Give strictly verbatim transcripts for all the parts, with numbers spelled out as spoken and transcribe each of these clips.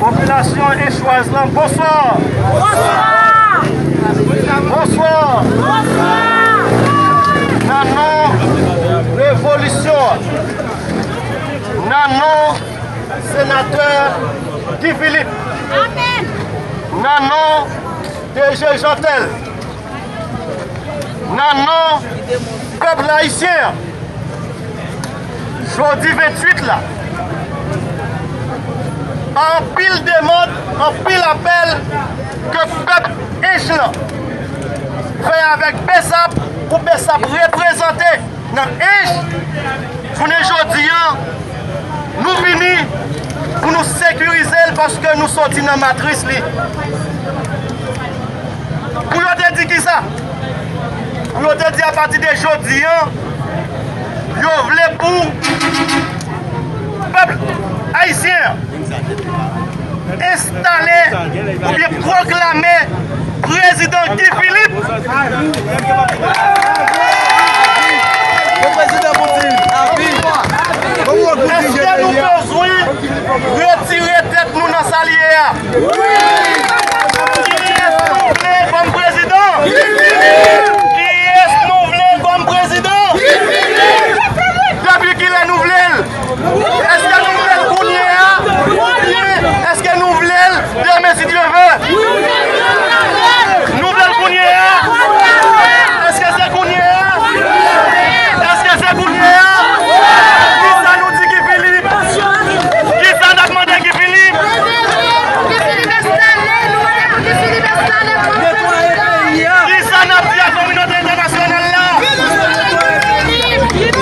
Popilasyon echwaz lan, bonswa! Bonswa! Bonswa! Bonswa! Nan non revolisyon an, nan non senatè Guy Philippe, amèn, nan non D G Jeantel, nan non pèp ayisyen an, jodi venntuit la, pa anpil demann, anpil apèl ke pèp Ench lan fè avèk Besap pou Besap reprezante nan Ench. Jounen jodi an, nou vini pou nou sekirize l paske nou soti nan matris li. Pou yo te di kisa? Pou yo te di apati de jodi an, yo vle pou pèp ayisyen an enstale oubyen pwoklame prezidan Guy Philippe. Bon prezidan Putin, avi. Èske nou bezwen retire tèt nou nan sa l ye a? Kiyès nou vle kòm prezidan? Kiyès nou vle kòm prezidan? Depi kilè nou vle l? Èske nou vle l kounye a? Oubyen èske nou vle l demen si Dye ve? Nou vle l kounye a? Èske se kounye a? Èske se kounye a? Kisa nou di Guy Philippe? Kisa n ap mande Guy Philippe? Kisa n ap di a kominote entènasyonal la?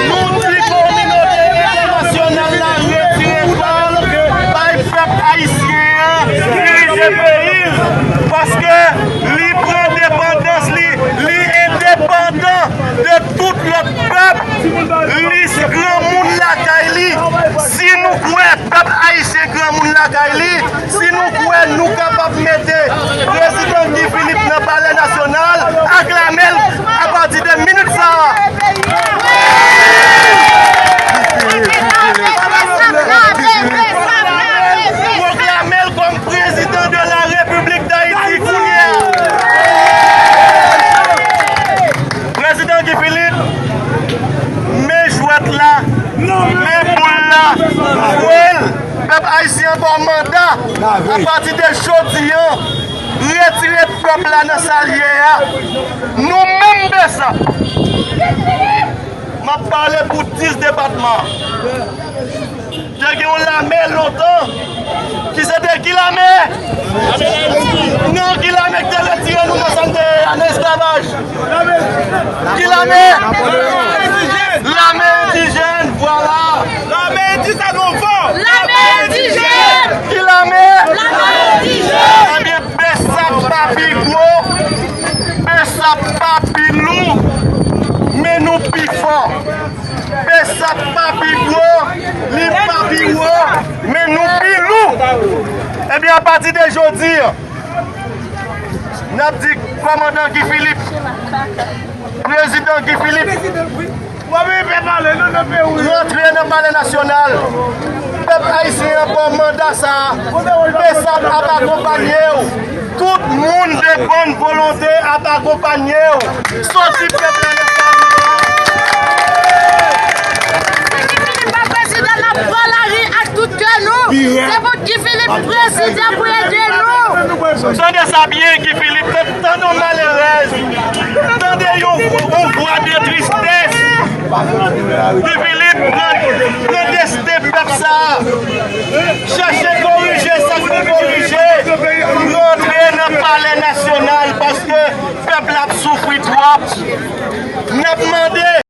Nou di kominote entènasyonal la retire bal bay pèp ayisyen an dirije peyi l, paske li pran depandans li, li endepandan de tout lòt pèp, li granmoun lakay li. Si nou kwè pèp ayisyen granmoun lakay li, si nou kwè nou kapab mete prezidan Guy Philippe nan Palè Nasyonal, aklame l apati de minit sa a. Pwoklame l kòm prezidan de la Repiblik Dayiti kounye a. Prezidan Guy Philippe, men jwèt la, men boul la, jwe l. Pèp ayisyen an ba w manda, apati de jodi an, retire pèp la nan sa l ye a. Nou menm Besap, m ap pale pou dis depatman. Te gen yon lame lontan ki se te ki lame? Non, ki lame ki te retire nou nan sa n te ye a, nan esklavaj? Ki lame? Lame endijèn, vwala. Lame endijèn, on fò. Lame endijèn. Ki lame? Lame endijèn. Ebyen, Besap pa pi gwo, Besap pa pi lou, men nou pi fò. Besap pa pi gwo, li pa pi wo, men nou pi lou. Ebyen, apati de jodi an, n ap di kòmandan Guy Philippe, prezidan Guy Philippe, rantre nan Palè Nasyonal. Pèp ayisyen an ba w manda sa a. Besap ap akonpanye w. Tout moun de bòn volonte ap akonpanye w. Soti pèp la nan sa. Guy Philippe pa prezidan, n ap pran lari ak tout kè nou. Se pou Guy Philippe prezidan pou ede nou. Tande sa byen, Guy Philippe, tande yon malerèz, tande yon, yon vwa de tristès. Guy Philippe, pran, pran desten pèp sa a. Chèche korije sa k pou korije. Rantre nan Palè Nasyonal paske pèp la ap soufri twòp. N ap mande